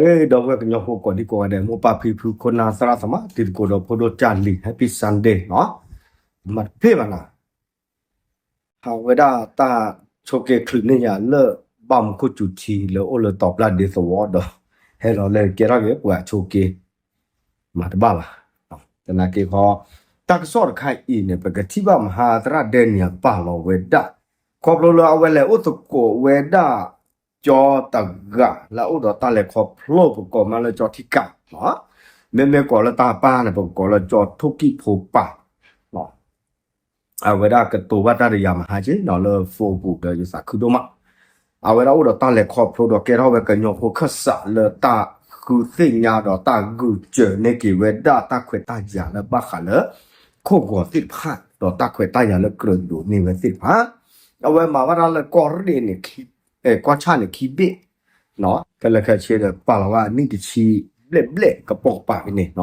ဒီပုၢ်ဝဲၢ်ကညီဖိကိးဒံကိးဂၤဒဲး မိၢ်ပၢ်ဖံဖု ခိၣ်နၢ်သရၣ်သမါ တံၤသကိးဒီးဖိဒိၣ်ကၢ်လံၤ Happy Sunday နီၤ. မၤတပ့ၢ်ဘၣ်နၤ အဝဲဒၣ်တၢ်ဆိးက့ချုးန့ၢ်ယၤလၢ ဘၣ်မူခိၣ်စူၤထံလၢအိၣ်လၢတီၤပျၢ်ဒ့သဝီဒီး ဟဲလီၤလၢကဲထီၣ်က့ၤပှၤဆိးက့ မၤတဘၣ်ဘၣ်. သနာ်က့ခီ တၢ်ကစီၣ်တခါအံၤန့ၣ် ပကထံၣ်ဘၣ်မဟါသရၣ်ဒဲနံၣ်အပာ်လီၤဝဲဒၣ် ခီဖျိလၢအဝဲလဲၤအိၣ်သကိးဝဲဒၣ် ကၠီတဂၤလၢအအိၣ်ဒီးတၢ်လဲၤခီဖျိ ပကိးမးလၢကၠီထံကး မ့မ့ၢ်ကိးလၢတၢ်ပၢ်န့ၣ် ပကကိးလၢကၠီထိၣ်ကံၣ်ဖိပၢ် အဝဲဒၣ်ကတိၤဘၣ်တၢ်တယၤမဟါက့နီၤလၢ Facebook ဒီးယသးခုဒိၣ်မး, အဝဲဒၣ်အိၣ်ဒီးတၢ်လဲၤခီဖျိဒီးကဲထီၣ်ဝဲကညီဖိခၢၣ်စးလၢတၢ်ဃုသ့ၣ်ညါဒီးတၢ်ဂုာ်စၢၤန့ၢ်က့ၤဝဲဒၣ် တၢ်ခွဲးတၢ်ယာ်လၢဘၣ်ဃးလၢ ခိၣ်ဂီၤသ့ၣ်တဖၣ် ဒီးတၢ်ခွဲးတၢ်ယာ်လၢကြၢးဒိးန့ၢ်ဝဲသ့ၣ်တဖၣ်, အဝဲမၤဘၣ်တၢ်လၢကီၢ်ရ့ၣ်န့ၣ် ကီၢ်ဆၣ်န့ၣ်ခံဘ့ၣ်, ဖဲလဲၣ်ခဲဆ့ဒီးပာ်လီၤဝဲအနံၣ်တဆံဘျဲၣ်ဘျဲၣ်ကပိာ်ကပၤဖဲန့ၣ်, ဒီး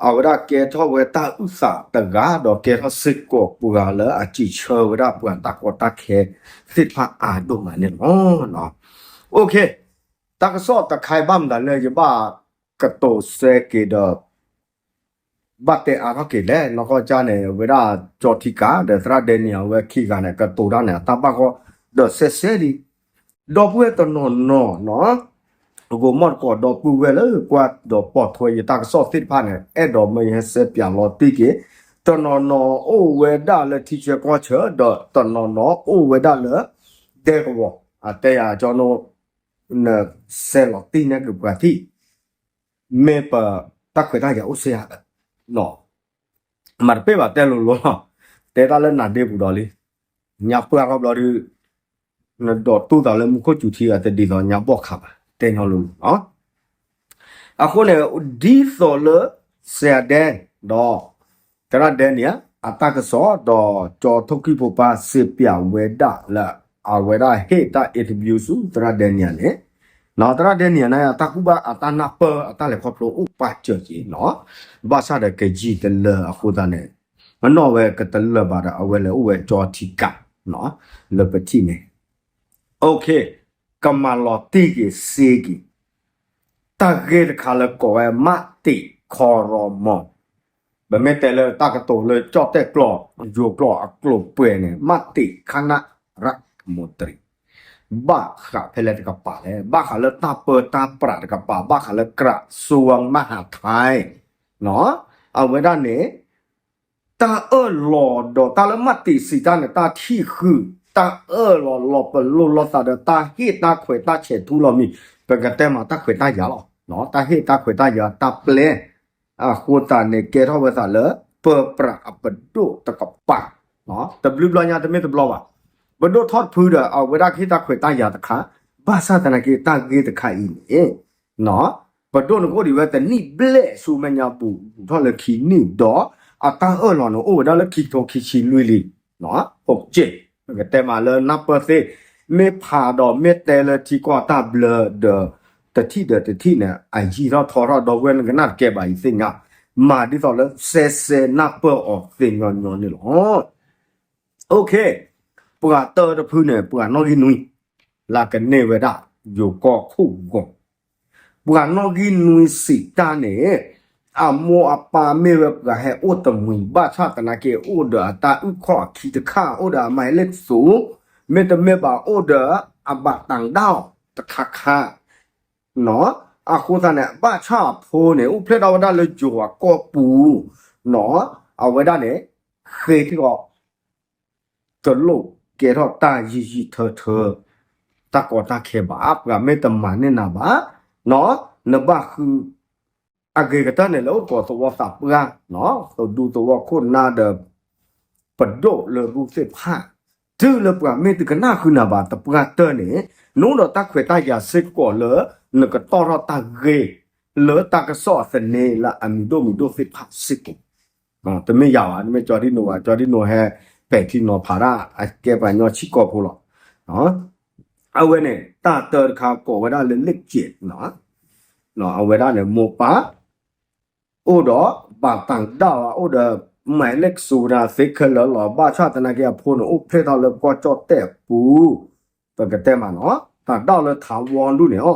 အဝဲဒၣ်ကဲထီၣ်ဝဲတၢ်အုၣ်သးတဂၤ ဒီးကဲထီၣ်စ့ၢ်ကီးပှၤလၢအစံးဆၢဝဲဒၣ်ပှၤတၢ်ကီတၢ်ခဲသ့ၣ်တဖၣ်အါဒိၣ်မးန့ၣ်လီၤ. တၢ်ကစီၣ်တခါအံၤဘၣ်မနုၤလၢယဘၣ်ကတိၤစဲက့ၤဒီး ဘၣ်တဲအါထီၣ်က့ၤလဲၣ်, နီၢ်ကီၢ်ကၠၢ်န့ၣ် အဝဲဒၣ်ကၠီထံကး ဒီးသရၣ်ဒဲနံၣ်အဝဲခံဂၤန့ၣ် ကတိၤတၢ်န့ၣ် အတၢ်ဘၣ်ဂီၢ်ဒီးစဲစဲလံ, ဒီပုၢ်ဝဲၢ်တနီၤနီၤနီၤ ဂီၤမီၢ်တကိးဒီပုၢ်ဝဲၢ်လၢကွၢ်ဒီးပိာ်ထွဲယတၢ်ကစီၣ်သ့ၣ်တဖၣ်န့ၣ် အဲၣ်ဒိးမ့ၢ်ယဟဲစဲပၠးလီၤတံၢ်က့ၤ, တနီၤနီၤအိၣ်ဝဲဒၣ်လၢထံဆၢကီၢ်ဆၢ ဒီးတနီၤနီၤအိၣ်ဝဲဒၣ်လၢ ဒဲကဝီၤ အတဲယၤကၠီနိ နစဲးလီၤတံၢ်န့ၢ်က့ၤပှၤထံၣ် မ့ၢ်ပတၢ်ခွဲးတၢ်ယာ်အိၣ်စ့ဧါ, မၤတပ့ၢ်ဘၣ်တဲလိၤလိၤလီၤ, တဲတၢ်လၢနၤဒ့ပူၤဒီးလံ, ညါပှၢ်ထီၣ်ဘျီဒုး နဒိးတူၢ်သးလၢမူခိၣ်စူၤထံအတဒ်သိးညါဘီၣ်ခးဘၣ် တဲညီလိၤလိၤလီၤ. အဃိန့ၣ် ဒ်သိးလၢ စဲးအဒဲ ဒီး သရၣ်ဒဲနံၣ် အတၢ်ကစီၣ် ဒီးကၠီထိၣ်ကံၣ်ဖိပၢ်စံးပၠးဝဲဒၣ်လၢ အဝဲဒၣ်ဟ့ၣ်တၢ် interview ဆူသရၣ်ဒဲနံၣ်န့ၣ်, သရၣ်ဒဲနံၣ်န့ၣ် အတၢ်ကူၣ်ဘၣ်အတၢ်နၢ်ပၢၢ် အတၢ်လဲၤခီဖျိအိၣ်ပာ်စၢၤက့ၤနီၤ, ဘၣ်ဆၣ်ဒီးကယံာ်တလၢအဃိသတးန့ၣ် မနီၣ်ဝဲကတလၢာ်ဘၣ်ဒီး အဝဲလဲၤအိၣ်ဝဲကၠီထံကး လၢပထံၣ်န့ၣ် ကမၤလီၤတံၢ်က့ၤစ့က့ၤ တၢ်ဂ့ၢ်တခါလၢကိးဝဲ မးတံာ်ခီရီမီၤ, ပမ့ၢ်တဲလၢတၢ်ကတိၤလၢကၠီၣ်တဲၣ်ကျိာ် ယိၤကျိာ်အကျိာ်ပှဲၤန့ၣ် မးတံာ်ခနၣ်ရၣ်မူးတရံး, ဘၣ်ဃးဖဲလဲၣ်တကပၤလဲၣ်, ဘၣ်ဃးလၢတၢ်ပၢတၢ်ပြးတကပၤ, ဘၣ်ဃးလၢ ကရၣ်စူဝ်မၤဟးထဲ အဝဲဒၣ်န့ၣ် တၢ်အၢၣ်လီၤဒီးတၢ်လၢမးတံာ်စံးတၢ်န့ၣ် တၢ်ထံၣ်ဃုာ် တၢ်အၢၣ်လီၤလီၤပလိာ်လိာ်သးဒီး တၢ်ဟ့ၣ်တၢ်ခွဲးတၢ်ဆဲးထူလီၤမံၤ ပကတဲမးတၢ်ခွဲးတၢ်ယာ်လီၤ. တၢ်ဟ့ၣ်တၢ်ခွဲးတၢ်ယာ်တၢ်ပျဲ အဃိသတးန့ၣ် ကဲထီၣ်ဝဲသးလၢ ပၢပြးအပဒိၣ်တကပၤ တဘျုးဘျီညါတမ့ၢ်တဘျီဘၣ်. ပဒိၣ်ထီၣ်တဖုဒီး အဝဲဒၣ်ကဟ့ၣ်တၢ်ခွဲးတၢ်ယာ်တခါ, ဘၣ်ဆၣ်သနာ်က့ တၢ်ဂ့ၢ်တခါအံၤန့ၣ် ပဒိၣ်န့ၣ်ကအိၣ်ဒံးဝဲတနံၣ်ဘျဲၣ်ဆူမဲာ်ညါပူၤ ဘူးထီၣ်လၢခံနံၣ်ဒီး အတၢ်အၢၣ်လီၤန့ၣ် အိၣ်ဝဲဒၣ်လၢခံကထိခံဆံလွံၢ်လံ. အိၣ်က့ၤ ပကတဲမးလၢနၢ်ပၢၢ်သ့, မ့ၢ်ဖးဒီးမ့ၢ်တဲလၢထံကီၢ်တၢ်ဘျၢဒီး တထံၣ်ဒီးတထံၣ်န့ၣ် အယံာ်ထီၣ်ထီထီၣ် ဒီပုၢ်ဝဲၢ်နကနၣ်တကဲဘၣ်အံၤသ့ၣ်ညါ, မၤဒ်သိးလၢစဲစဲနၢ်ပၢၢ်အီၤသ့ညီညီန့ၣ်လီၤ. ပှၤတၢတဖုန့ၣ် ပှၤနီၣ်ဂံၢ်နွံ လၢကန့ၢ်ဝဲဒၣ် ယိၤကီၢ်ခိၣ်ဂီၤ, ပှၤနီၣ်ဂံၢ်နွံစံးတၢ်န့ၣ် အမိၢ်အပၢ်မ့ၢ်ဝဲပှၤဟဲအိၣ်တမှံၤ ဘၣ်ဆၣ်သနာ်က့ အိၣ်ဒီးအတၢ်အုၣ်ခီၣ်အခံတခါ အိၣ်ဒီးအမဲာ်လ့ကသူ, မ့တမ့ၢ်ဘၣ်အိၣ်ဒီးအဘၣ်တၢ်ဒၣ်အီၤတခါခါ အဃိသတးန့ၣ် ဘၣ်ဆၣ်အဖိန့ၣ် အိၣ်ဖျဲၣ်ထီၣ်ဝဲဒၣ်လၢယိၤအကီၢ်ပူၤ, အဝဲဒၣ်န့ၣ် ဃ့ထီၣ် တလိၣ်ကဲထီၣ်တၢ်ယံာ်ယံာ်ထၢထၢ တၢ်ကီတၢ်ခဲဘၣ်, ပှၤမ့ၢ်တမၤန့ၢ်နၤဘၣ်, နဘၣ်ဃု အဂ့ၤကတၢၢ်န့ၣ် လဲၤအိၣ်သကိးသဝီသးပှၢ်, သဒူသဝီခိၣ်နၢ်ဒီး ပဒိၣ်လၢရူၢ်သ့ၣ်တဖၣ်, တုၤလၢပှၤမ့ၢ်တကနၣ်ဃုာ်နၤဘၣ် တပှၢ်တၢၢ်န့ၣ် နအိၣ်ဒီးတၢ်ခွဲးတၢ်ယာ်စ့ၢ်ကီးလၢ နကတီၢ်ထီၣ်တၢ်ဂ့ၢ် လၢတၢ်ကစီၣ်အသန့လၢအမံၤဒိၣ်မံၤဒိၣ်သ့ၣ်တဖၣ်စ့ၢ်ကီး တမ့ၢ်ယၤဘၣ်, တမ့ၢ်ကၠီဒံနိဘၣ်, ကၠီဒံနိဟဲပဲာ်ထံနီၤဖးတၢ် အကဲပှၤကညီဆံးကိာ်ဖိလီၤ. အဝဲန့ၣ် တၢ်တၢတခါကိးဝဲဒၣ်လၢလ့ၣ်ကဲး, အဝဲဒၣ်န့ၣ် မိၢ်ပၢ် အိၣ်ဒီးဘၣ်တၢ်ဒၣ်ဝဲ အိၣ်ဒီးမဲာ်လ့ကသူဝဲဒၣ်သ့ခဲလၢာ်လီၤ. ဘၣ်ဆၣ်သနာ်က့ အဖိန့ၣ် အိၣ်ဖျဲၣ်ထီၣ်လၢကီၢ်ကၠီၣ်တဲၣ်အပူၤ, ပကတဲမးနီၤ တၢ်ဒၣ်လၢထးဝီဒူၣ်န့ၣ်လီၤ.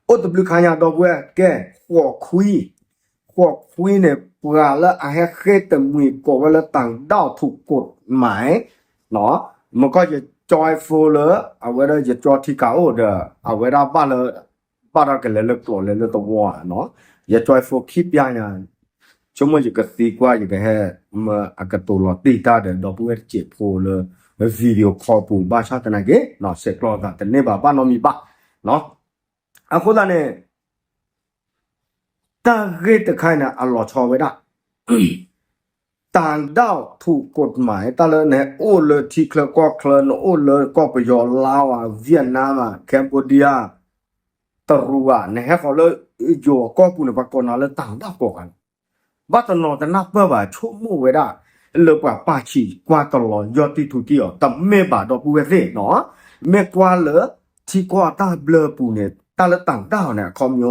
အိၣ်တဘျုးခါညါ ဒီပုၢ်ဝဲၢ် ကဲ ဃိးခွံ, ဃိးခွံန့ၣ် ပှၤလၢအဟဲဃ့တမှံၤကိးဝဲလၢတၢ်ဒၣ်ထူးကိးမး, မ့ၢ်ကီၢ်ယကၠီ phone လၢ အဝဲဒၣ်ယကၠီထံကၤအိၣ်ဒီး အဝဲဒၣ်ဘၣ်လၢ ဘၣ်ဒီးကလဲၤလၢကျိးလဲၤလၢသဝီဧါနီၤ, ယကၠီ phone ခံပျၢ်ညါ, ဆိကမိၣ်ယကသံကွၢ် ယကဟဲမၢအကတိၤလီၤတံၢ်တၢ်ဒီး ဒီပုၢ်ဝဲၢ်တစဲးဖိလၢ video call ပူၤ ဘၣ်ဆၣ်သနာ်က့ ဆဲးကျိးသးတန့ၢ်ဘၣ် ဘၣ်နီတမံၤဘၣ်နီၤ. အဃိသတးန့ၣ် တၢ်ဂ့ၢ်တခါအံၤန့ၣ် အလီၤဆီဝဲဒၣ် တၢ်ဒၣ်ထူးကိးမး တၢ်လၢနအိၣ်လၢထံချၢကီၢ်ချၢ နအိၣ်လၢကီၢ်ပယီၤ လါဧါ Vietnam ဧါ Cambodia တရူးဧါ နဟဲဃီၤလၢယိၤအကီၢ်ပူၤန့ၣ် ပှၤကိးနၤလၢတၢ်ဒၣ်ကိးဂၤန့ၣ် ဘၣ်တနီၤတနၢ်ပၢၢ်ဘၣ် ဆိကမိၣ်ဝဲဒၣ် လၢပှၤပာ်ဆံးကွၢ်တလီၤ ယီၢ်တံၢ်ထူတံၢ်အီၤ တမ့ၢ်ဘၣ်ဒီပုၢ်ဝဲၢ်သ့ၣ်နီၤ, မ့ၢ်ကွၢ်လၢ ထံကီၢ်အတၢ်ဘျၢပူၤန့ၣ် တၢ်လၢတၢ်ဒၣ်အီၤန့ၣ် အခီပညီ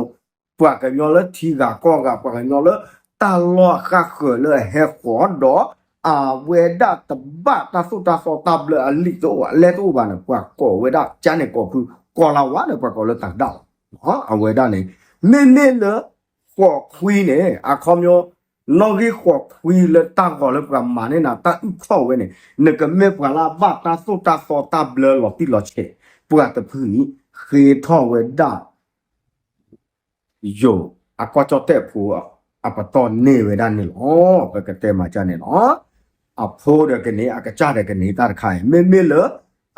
ပှၤကညီလၢထံဂၤကီၢ်ဂၤ ပှၤကညီလၢတၢ်လီၢ်အဃၣ်ဃၢၤလၢအဟဲဃီၤဒီး အဝဲဒၣ်တဘၣ်တၢ်သိၣ်တၢ်သီတၢ်ဘျၢအလံာ်တအိၣ် အလဲၢ်တအိၣ်ဘၣ်န့ၣ် ပှၤကိးဝဲဒၣ် ကန့ၣ်ကိးဖု ကီၢ်လါဝါန့ၣ် ပှၤကိးလၢတၢ်ဒၣ်လီၤ. အဝဲဒၣ်န့ၣ် မ့မ့ၢ်လၢ ဃိးခွံန့ၣ် အခီပညီ နီၣ်ဂံၢ်ဃိးခွံလၢတၢ်ဂီၤလၢပှၤမၤန့ၢ်နၤ တၢ်အုၣ်ခီၣ်ဝဲန့ၣ် နကမ့ၢ်ပှၤလၢအဘၣ်တၢ်သိၣ်တၢ်သီတၢ်ဘျၢလီၤတံၢ်လီၤဆဲး ပှၤတဖုန့ၣ် ဃ့ထီၣ်ဝဲဒၣ် ယိၤအကီၢ်ကၠီၣ်တဲၣ်ဖိအပတီၢ်န့ၢ်ဝဲဒၣ်န့ၣ်လီၤ. ပကတဲမၤကန့ၣ်လီၤ. အဖိဒီးကန့ၢ် အကစၢ်ဒီးကန့ၢ်တၢ်တခါအံၤ မ့မ့ၢ်လၢ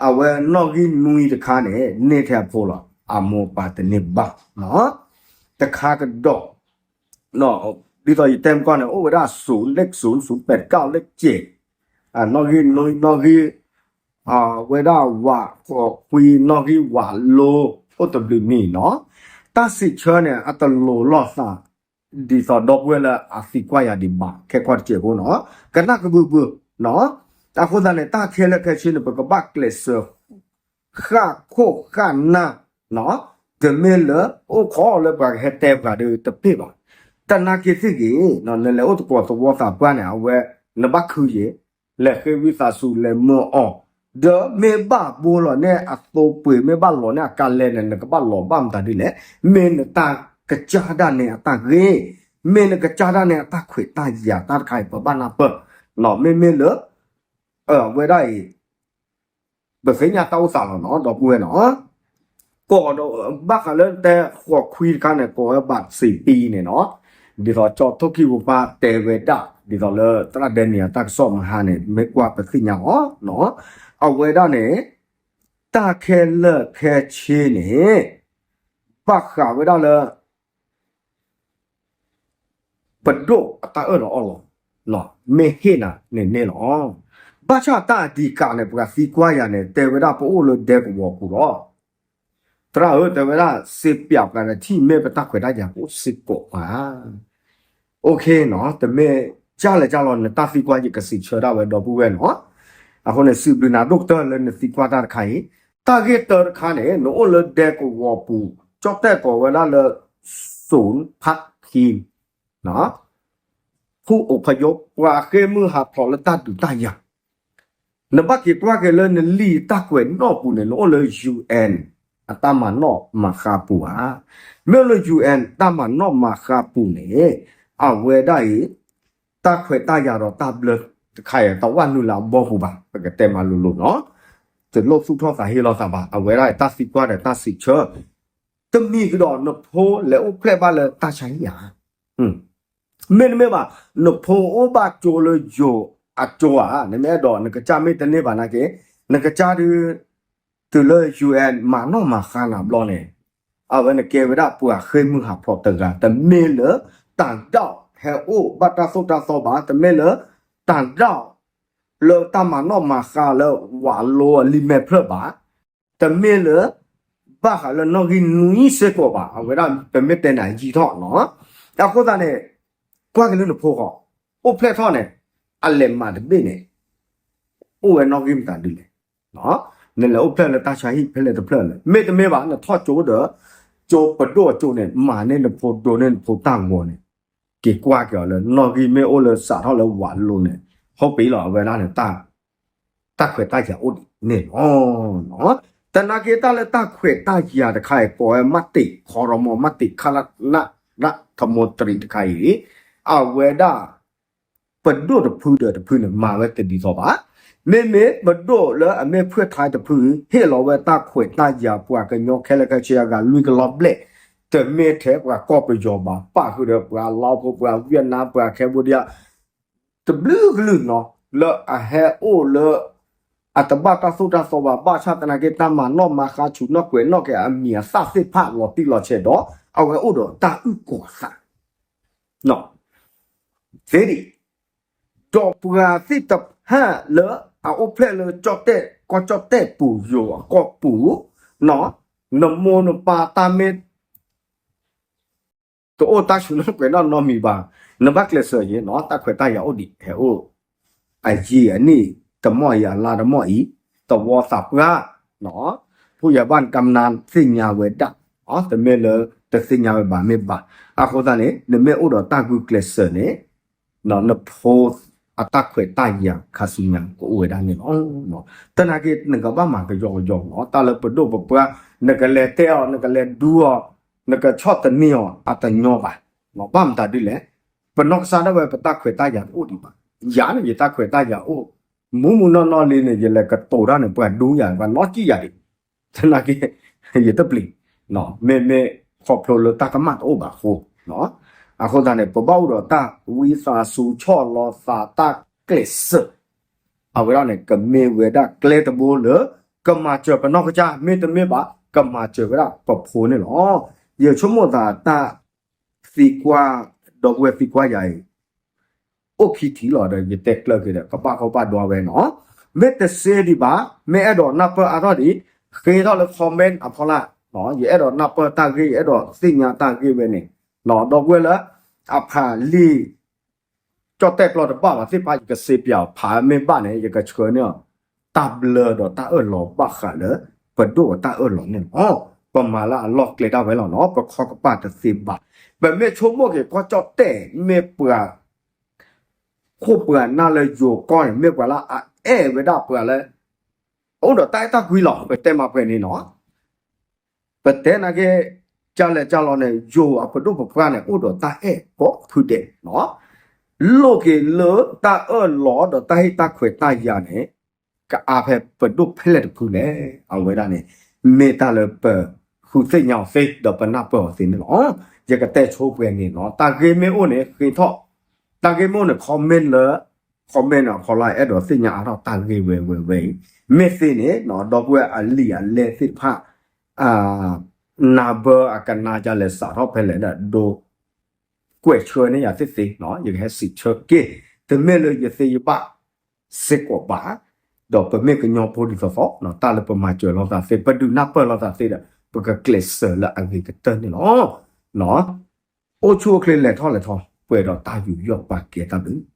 အဝဲနီၣ်ဂံၢ်နွံတခါန့ၣ် န့ၢ်ထဲအဖိလီၤ. အမိၢ်ပၢ်တန့ၢ်ဘၣ်နီၤ. တခါကဒီး ဒ်သိးယတဲမကီၢ်န့ၣ် အိၣ်ဝဲဒၣ် ศูนย์ เลขศูนย์ ศูนย์แปดเก้า เลขเจ็ด နီၣ်ဂံၢ်နွံ နီၣ်ဂံၢ် ဝဲဒၣ် ဝးဃိးခွံ နီၣ်ဂံၢ်ဝးလိ အိၣ်တဘျုးမံၤနီၤ. တၢ်စံးဆၢန့ၣ် အတလိၤလိာ်သး ဒ်သိးဒီပုၢ်ဝဲၢ်လၢအသံကွၢ်ယၤဒံးဘၣ် ခဲခီတစဲးဖိနီၤ. ကနၣ်ကဘုးဘုးနီၤ. အဃိသတးန့ၣ် တၢ်ခဲလၢာ်ခဲဆ့န့ၣ် ပကဘၣ်ကျဲးစၢး ဃၣ်ခိၣ်ဃၣ်နၢ်နီၤ. တမ့ၢ်လၢအိၣ်ခိးလၢပှၤကဟဲတဲပှၤဒီးတပ့ၢ်ဘၣ်. တနာ်က့ၤသ့ၣ်ဂ့ၤ နလဲၤအိၣ်သကိးသဝီသးပှၢ်န့ၣ် အဝဲ နဘၣ်ခုယ့ၤ လဲၤဃ့ဝံသးစူၤ လဲၤမၢအီၤ, ဒီးမ့ၢ်ဘၣ်ဘိလီၤန့ၢ်အသိပှ့ၤ မ့ၢ်ဘၣ်လီၤန့ၢ်အကါလဲၣ်န့ၣ် နကဘၣ်လီၤဘၣ်မတၤဒ်လဲၣ်. မ့ၢ်နတၢ်ကစၢ်ဒၣ်န့ၣ်အတၢ်ဂ့ၤ, မ့ၢ်နကစၢ်ဒၣ်န့ၣ်အတၢ်ခွဲးတၢ်ယာ်တၢ်တခါအံၤ ပဘၣ်နၢ်ပၢၢ်, မ့မ့ၢ်လၢ အဝဲဒၣ်အံၤ ပသ့ၣ်ညါတၢ်အိၣ်သးလီၤနီၤ ဒီပုၢ်ဝဲၢ်နီၤ. ကိးဒီး ဘၣ်ဃးလၢတဲဃိးခွံတခါန့ၣ် ကိးဝဲဘၣ်စံးပံန့ၣ်နီၤ. ဒ်သိးကၠီထိၣ်ကံၢ်ဖိပၢ်တဲဝဲဒၣ် ဒ်သိးလၢသရၣ်ဒဲနံၤအတၢ်ကစီၣ်မဟါန့ၣ် မ့ၢ်ကွၢ်ပသ့ၣ်ညါအီၤနီၤ. အဝဲဒၣ်န့ၣ် တၢ်ခဲလၢာ်ခဲဆ့န့ၣ် ဘၣ်ဃးဝဲဒၣ်လၢ ပဒိၣ်အတၢ်အၢၣ်လီၤအီလီၤ, မ့ၢ်ဟ့ၣ်နၤန့ၣ်န့ၣ်လီၤ. ဘၣ်ဆၣ်တၢ်အဒံးကးန့ၣ် ပှၤသံကွၢ်ယၤန့ၣ် တဲဝဲဒၣ်ပအိၣ်လၢဒဲကဝီၤပူၤလီၤ. သရၣ်ဧၢ တဲဝဲဒၣ် စ့ပၠးပှၤဒီးထံၣ် မ့ၢ်ပတၢ်ခွဲးတၢ်ယာ်အိၣ်စ့ၢ်ကီးဧါ. အိၣ်ခ့နီၤ, တမ့ၢ်ကၢ်လဲၣ်ကၢ်လီၤ နတၢ်သံကွၢ်ယကစံးဆၢဒၣ်ဝဲဒီပုၢ်ဝဲၢ်နီၤ. အဃိန့ၣ် စံးဘျုးနၤဒိၣ်ကတၢၢ်လၢနသံကွၢ်တၢ်တခါအံၤ, တၢ်ဂ့ၢ်တၢတခါန့ၣ် နအိၣ်လၢဒဲကဝီၤပူၤ ကၠီၣ်တဲၣ်ကိးဝဲဒၣ်လၢ ศูนย์พักพิง ผู้อพยพ ပှၤဃ့ၢ်မှံဟးဖျိးလၢတၢ်ဒုးတၢ်ယၤ နဘၣ်က့ၤကွၢ်က့ၤလၢနလံာ်တၢ်ကွဲးနီၣ်ပူၤန့ၣ် နအိၣ်လၢ UN အတၢ်မၤနီၣ်မၤဃါပူၤဧါ. မ့ၢ်အိၣ်လၢ UN တၢ်မၤနီၣ်မၤဃါပူၤန့ၣ် အဝဲဒၣ်အံၤ တၢ်ခွဲးတၢ်ယာ်ဒီးတၢ်ဘျၢတခါအံၤ တဝၣ်နုာ်လၢအဘီပူၤဘၣ် ပကတဲမၤလိၤလိၤနီၤ. တလိၣ်သူၣ်ထီၣ်သးဟ့လီၤသးဘၣ် အဝဲဒၣ်အံၤတၢ်သံကွၢ်ဒီးတၢ်စံးဆၢ တမံၤကဒီး နဖိလဲၤအိၣ်ဖျဲၣ်ဘၣ်လၢတၢ်ဆါဟံၣ်ဧါ. မ့တမ့ၢ်ဘၣ် နဖိအိၣ်ဘၣ်ကၠိလၢယိၤအကၠိဧါ, နမ့ၢ်အဲၣ်ဒိး နကစၢ်မ့ၢ်တန့ၢ်ဘၣ်နာ်က့ နကစၢ်ဒုး တုၤလၢ UN မၤနီၣ်မၤဃါနၤဘျီန့ၣ် အဝဲန့ၣ်ကဲဝဲဒၣ်ပှၤဃ့ၢ်မှံဟးဖျိးတဂၤ တမ့ၢ်လၢ တၢ်ဒၣ်ဟဲအိၣ်ဘၣ်တၢ်သိၣ်တၢ်သီဘၣ်, တမ့ၢ်လၢ တၢ်ဒၣ် လၢတၢ်မၤနီၣ်မၤဃါလၢဝးလိအလံာ်မဲာ်ဖျၢၣ်ဘၣ်, တမ့ၢ်လၢ ဘၣ်ဃးလၢနီၣ်ဂံၢ်နွံစ့ၢ်ကီးဘၣ်, အဝဲဒၣ်ပမ့ၢ်တဲနၤယံာ်ထီၣ်နီၤ. အဃိသတးန့ၣ် ကွၢ်က့ၤလၢနဖိဃီ, အိၣ်ဖျဲၣ်ထီၣ်န့ၣ် အလဲၤမၤတဘ့ၣ်န့ၣ် အိၣ်ဝဲနီၣ်ဂံၢ်မတၤဒ်လဲၣ်. နလဲၤအိၣ်ဖျဲၣ်လၢတၢ်ဆါဟံၣ်ဖဲလဲၣ်တဖျၢၣ်လဲၣ်, မ့တမ့ၢ်ဘၣ် နထီၣ်ကၠိဒီး ကၠိပဒိၣ်အကၠိန့ၣ် မၤန့ၢ်နဖိ ဒိးန့ၢ်နဖိတၢ်ဂီၤန့ၣ် က့ၤကွၢ်က့ၤအီၤလၢ နီၣ်ဂံၢ်မ့ၢ်အိၣ်လၢစးထီၣ်လၢဝးလိန့ၣ် ဟီၣ်ပ့ၤလီၤ အဝဲဒၣ်န့ၣ် တၢ်ခွဲးတၢ်ယာ်အိၣ်ဒ်န့ၣ်လီၤ. သနာ်က့တၢ်လၢတၢ်ခွဲးတၢ်ယာ်တခါအံၤ ကိးဝဲမးတ့ၢ် ခီရမီ မးတ့ၢ် ခလန ထမီတရံးတခါအံၤ အဝဲဒၣ် ပဒိၣ်တဖုဒီးတဖုန့ၣ် မၤဝဲတဒ်သိးဘၣ်. မ့မ့ၢ်ပဒိၣ်လၢအမ့ၢ်ဖုၣ်ထါတဖု ဟ့ၣ်လီၤဝဲတၢ်ခွဲးတၢ်ယာ်ပှၤကညီခဲလၢာ်ခဲဆ့အဂၤလွံၢ်ကလီၤဘျဲၣ်, တမ့ၢ်ထဲပှၤကီၢ်ပယီၤဘၣ် ပာ်ဃုာ်ဒီးပှၤလါဖိ ပှၤဝံယနါ ပှၤ Cambodia တဘျုးကလုာ်နီၤ လၢအဟဲအိၣ်လၢ အတဘၣ်တၢ်သိၣ်တၢ်သီဘၣ် ဘၣ်ဆၣ်သနာ်က့ တၢ်မၤနီၣ်မၤဃါ ဆူးနီၣ်ကွဲးနီၣ်က့ၤအမံၤအသၣ်သ့ၣ်တဖၣ်လီၤတံၢ်လီၤဆဲးဒီး အဝဲအိၣ်ဒီးတၢ်အုၣ်ကီၤအသး သ့ဒံး ဒီးပှၤသ့ၣ်တဖၣ်လၢအအိၣ်ဖျဲၣ်လၢကီၢ်ကၠီၣ်တဲၣ်ပူၤ ယိၤအကီၢ်ပူၤ, နမိၢ်နပၢ်တၢ်မ့ၢ် တအိၣ်တၢ်ဆူးနီၣ်ကွဲးနီၣ်နီတမံၤဘၣ်, နဘၣ်ကျဲးစၢးယဲနီၤ တၢ်ခွဲးတၢ်ယာ်အိၣ်ဒံး ဟဲအိၣ် အယံာ်အနံၣ်တမီၢ်အံၤ အလါတမီၢ်အံၤ, သဝီသးပှၢ် ဖုယဘၣ်ကမနၤသ့ၣ်ညါဝဲဒၣ်, တမ့ၢ်လၢတသ့ၣ်ညါဝဲဘၣ်မ့ၢ်ဘၣ်. အဃိသတးန့ၣ် နမ့ၢ်အိၣ်ဒီးတၢ်ဂုာ်ကျဲးစၢးန့ၣ် နဖိအတၢ်ခွဲးတၢ်ယာ်ခါဆူညါကအိၣ်ဝဲဒၣ်န့ၣ်လီၤ. သနာ်က့ နကဘၣ်မၤကယီကယီနီၤ တၢ်လၢပဒိၣ်ပပှၢ် နကလဲၤတဲအီၤ နကလဲၤဒူအီၤ နကဆီၣ်သနံးအီၤ အတညီဘၣ်. ဘၣ်မတၤဒ်လဲၣ်, ပနီၢ်ကစၢ်ဒၣ်ဝဲပတၢ်ခွဲးတၢ်ယာ်တအိၣ်ဒံးဘၣ်. ယၤန့ၣ် ယတၢ်ခွဲးတၢ်ယာ်အိၣ် မူးမူးနီၢ်နီၢ်လံန့ၣ် ယလဲၤကတိၤတၢ်န့ၣ် ပှၤဒူယၤ ပှၤနီၢ်ကံၣ်ယၤဒံး သနာ်က့ ယတပျံၤ မ့မ့ၢ်ခီဖျိလၢတၢ်ကမၣ်တအိၣ်ဘၣ်အဃိ, အဃိသတးန့ၣ် ပဘၣ်အိၣ်ဒီးတၢ်ဝံသးစူၤ ဆီၣ်လီၤသး တၢ်ကျဲးစၢး အဝဲဒၣ်န့ၣ် ကမ့ၢ်ဝဲဒၣ်ကျဲတဘိလၢ ကမၤစၢၤပနီၢ်ကစၢ် မ့တမ့ၢ်ဘၣ် ကမၤစၢၤဝဲဒၣ်ပဖိန့ၣ်လီၤ. ယဆိကမိၣ်သးတၢ် သံကွၢ် ဒီပုၢ်ဝဲၢ်သံကွၢ်ယၤအံၤ အိၣ်ခံထံၣ်လီၤဒီး ယတဲကျၢၤက့ၤဒီး ကဘၣ်ကီဘၣ်ဒွါဝဲနီၤ. မ့ၢ်တစ့ဒံးဘၣ် မ့ၢ်အဲၣ်ဒိးနၢ်ပၢၢ်အါထီၣ်ဒံး ဃ့ထီၣ်လၢ comment အဖီလာ်, ယအဲၣ်ဒိးနၢ်ပၢၢ်တၢ်ဂ့ၢ် ယအဲၣ်ဒိးသ့ၣ်ညါတၢ်ဂ့ၢ်ဝဲန့ၣ်, ဒီပုၢ်ဝဲၢ်လၢ အဖးလံာ် ကၠီၣ်တဲၣ်ပျီတဘၣ်ဘၣ်သ့ၣ်တဖၣ် ယကစ့ပၠးအီၤ ဖးမ့ၢ်ဘၣ်န့ၣ် ယကဆှၢန့ၢ်အီၤ တၢ်ဘျၢဒီးတၢ်အၢၣ်လီၤဘၣ်ဃးလၢ ပဒိၣ်အတၢ်အၢၣ်လီၤန့ၣ်လီၤ. ပမၤလၢအလီၢ်ကျဲဒၣ်ဝဲလီၤနီၤ ပခီကပၣ်တသ့ဘၣ်. ပမ့ၢ်ဆိကမိၣ်က့ၤ ကီၢ်ကၠီၣ်တဲၣ် မ့ၢ်ပှၤ ခိၣ်ပှၤနၢ်လၢယိၤကီၢ်န့ၣ် မ့ၢ်ပှၤလၢအအဲၣ်ဝဲဒၣ်ပှၤလၢ အိၣ်ဒီးတၢ်အဲၣ်တၢ်ကွံလီၤ. ပတဲမၤပှဲၤန့ၣ်နီၤ ပတဲနာ်က့ ကလဲၣ်ကလီၤန့ၣ် ယိၤအပဒိၣ်ပပှၢ်န့ၣ် အိၣ်ဒီးတၢ်အဲၣ်ကိးဖုဒဲးနီၤ. လိၣ်က့ၤလၢတၢ်အၢၣ်လီၤဒီးတၢ်ဟ့ၣ်တၢ်ခွဲးတၢ်ယာ်န့ၣ် ကအါဖဲပဒိၣ်ဖဲလဲၣ်တဖုလဲၣ်. အဝဲဒၣ်န့ၣ် မ့ၢ်တၢ်လၢပဃုသ့ၣ်ညါအီၤသ့ ဒီးပနၢ်ပၢၢ်အီၤသ့န့ၣ်လီၤ. ယကတဲဆိပှဲၤန့ၣ်နီၤ တၢ်ဂ့ၢ်မ့ၢ်အိၣ်န့ၣ် ဃ့ထီၣ် တၢ်ဂ့ၢ်မ့ၢ်အိၣ်န့ၣ် comment လၢ comment န့ၣ် အဖီလာ် အဲၣ်ဒိးသ့ၣ်ညါအါထီၣ်တၢ်ဂ့ၢ်ဝဲဝဲဝဲအံၤ မ့ၢ်သ့န့ၣ်နီၤ ဒီပုၢ်ဝဲၢ်အလံာ်အလဲၢ်သ့ၣ်တဖၣ် နၢ်ဘၢအကနၣ်ဒ်လဲၣ် စးထီၣ်ဖဲလဲၣ်ဒီး ဒိ ကွဲးဆှၢန့ၢ်ယၤသ့သ့နီၤ ယကဟဲစံးဆၢက့ၤ တမ့ၢ်လၢယသ့ယဘၣ်စ့ၢ်ကီးဘၣ်, ဒီးပမ့ၢ်ကညီဖိဒ်သိးသိး တၢ်လၢပမၤစၢၤလိာ်သးသ့ ပဒုးနၢ်ပၢၢ်လိာ်သးသ့ဒီး ပကကျဲးစၢးလၢအဂ့ၤကတၢၢ်န့ၣ်လီၤ. အိၣ်ဆူၣ်အိၣ်ချ့လဲၤထီၣ်လဲၤထီ ပှဲၤဒီးတၢ်ယူးယီၣ်ပာ်ကဲတၢ်ဘျုး